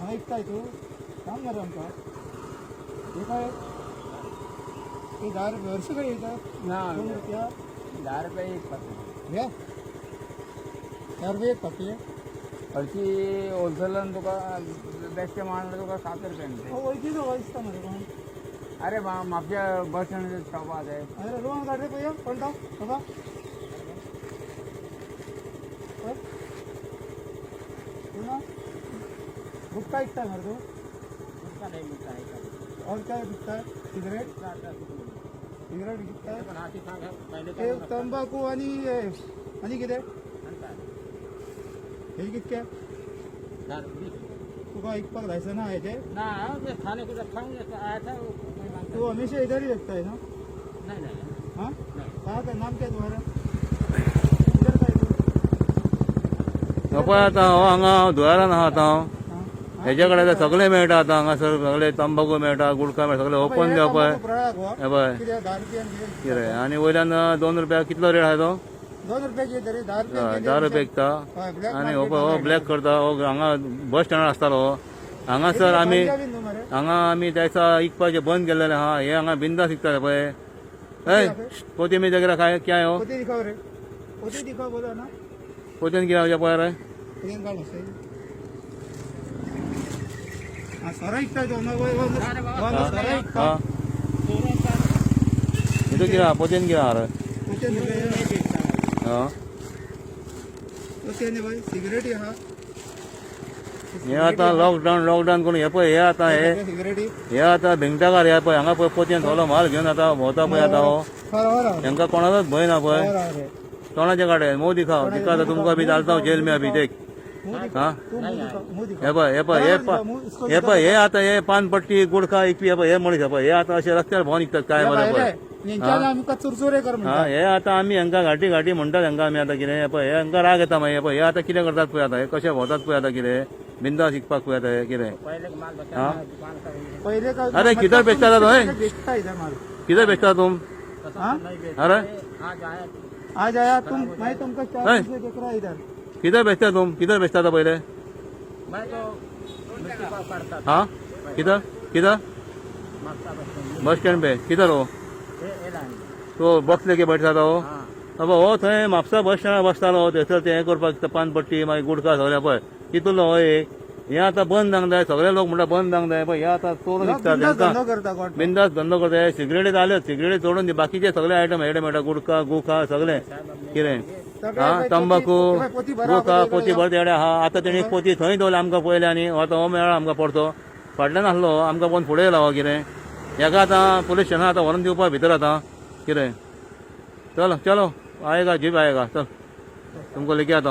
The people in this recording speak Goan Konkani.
हांगा इकताय तूं? सांग मरे आमकां. हे काय ते 10 रुपया हरशीं खंय येता? ना. 2 रुपया. 10 रुपया एक पाकिट. घे, 10 रुपया एक पाकिट. हरशी होलसेलान तुका बेश्टे मारल्यार तुका 7 रुपया मेळटा. वळखीचो हो दिसता मरे कोण. अरे म्हापशा बस स्टँड शॉप आहा ते. अरे, रोहन काढ रे पळय कोण तो बाबा. पळय. तू ना गुटखा विकता मरे तू? गुटखा नाही विकता. और क्या विकता है? सिगरेट, सिगरेट विकता है. ते तंबाखू आणि आणि कितें हे कितके? तुका विकपाक लायसन आहा हेजे? ना, मैं खाने को जब खाऊंगा आया था वो कोई मांगता. तू हमेशा इधर ही रखता है ना? नहीं नहीं. हाँ. नहीं. कहाँ का नाम क्या तुम्हारा? इधर का है तू? पळय आतां हो हांगा दुवारान आहा आतां हांव. हाँ. हेजे कडेन आतां सगळें मेळटा. आतां हांगासर सगळें तंबाकू मेळटा, गुटखा मेळटा, सगळें ओपन द्या पळय. प्रळाक हो. हे पळय. कितें 10 रुपयान कितें? कितें आनी वयल्यान 2 रुपया कितलो रेट आहा तो? 2 रुपयाची तरी 10 रुपया. हय, 10 रुपया विकता. हय, ब्लॅक. आनी हो पळय, हो ब्लॅक करता हो. हांगा बस स्टँडार आसतालो हो. हांगासर आमी हांगा आमी त्या दिसा इकपाचें बंद केल्लेलें आहा. हे हांगा बिंदास विकताले पळय. हय, पोती मी जगरा काय क्या हो. पोती दिखाव रे, पोती दिखाव बोलो ना. पोतयेन कितें पळय रे. पोतयेन काड मातशें. हा, सोरो विकता तो ना? सोरो विकता. हा, हितून कितें आहा? पोतयेन कितें आहा रे? पोतयेन हा. पोतयेन पळय सिगरेटी आहा. हे आतां लॉकडावन लॉकडावन करून हे पळय, हे आतां हे सिगरेटी. हे आतां भिंगटाकार हे पळय, हांगा पळय, पोतयेन सगळो माल घेवन आतां भोंवता पळय आतां हो. बरोबर. हेंका कोणाचोच भंय ना पळय. बरोबर. तोंडाचे काडे मुंह दिखाव दिखा तो तुमको अभी डालता हूँ जेल में अभी, देख. हाँ. तू मुंह दिखाव, मुंह दिखाव. हे पळय, हे पळय, हे हे पळय, हे आतां हे पानपट्टी गुडखा इकपी हे पळय, हे मनीस हे पळय, हे आतां अशे रस्त्यार भोंवन विकतात काय मरे पळय. हेंच्यान आमकां चुरचुरे कर हा. म्हणटा. हे आतां आमी हांकां घाटी घाटी म्हणटात हांकां आमी. आतां कितें, हे पळय, हे हांकां राग येता मागीर. हे पळय, हे आतां कितें करतात पळय, आतां हे कशे भोंवतात पळय, आतां कितें बिंदास विकपाक पळय आतां हे कितें. पहिले माल बचा. हाँ? दुकान का. पहिले काय? अरे, किधर बेचता था तो, हे? बेचता इधर माल. किधर बेचता तुम? हाँ? अरे. आज आया. आज आया तुम? मैं तुमको चार है? दिन से देख रहा इधर. किधर बेचता तुम? किधर बेचता था पहले? मैं तो मिट्टी पाव करता था. हाँ, किधर किधर? Mapusa bus stand. Bus stand pay किधर हो? ये लाइन. तो बॉक्स लेके बैठता था हो? हाँ. अब हो थंय म्हापसा बस स्टँडार बसतालो थंयसर ते हें करपाक, पानपट्टी मागीर गुटखा सगळें पळय तितूंतलो हो एक. हें आतां बंद जावंक जाय. सगळे लोक म्हणटा बंद जावंक जाय. पळय, हे आतां चोरून विकतात. बिंदास तांकां धंदो करता कोण. बिंदास धंदो करता. सिगरेटी जाल्योच, सिगरेटी सोडून दी, बाकीचे सगळे आयटम हेडे मेळटा, गुटखा गुखा सगळे कितें. सगळे हा. पळय. तंबाखू. पोती भरा. गुखा पोती भर तेडे आहा. आतां तेणी एक पोती थंय दवरली आमकां पळयलें आनी आतां हो मेळ्ळो आमकां परतो. फाटल्यान आसलो आमकां पळोवन फुडें येयला हो. कितें हेका आतां पुलीस स्टेशनार आतां व्हरून दिवपा भितर. आतां कितें, चलो चलो, आएगा जीप आएगा, चल तुमको लेके आता.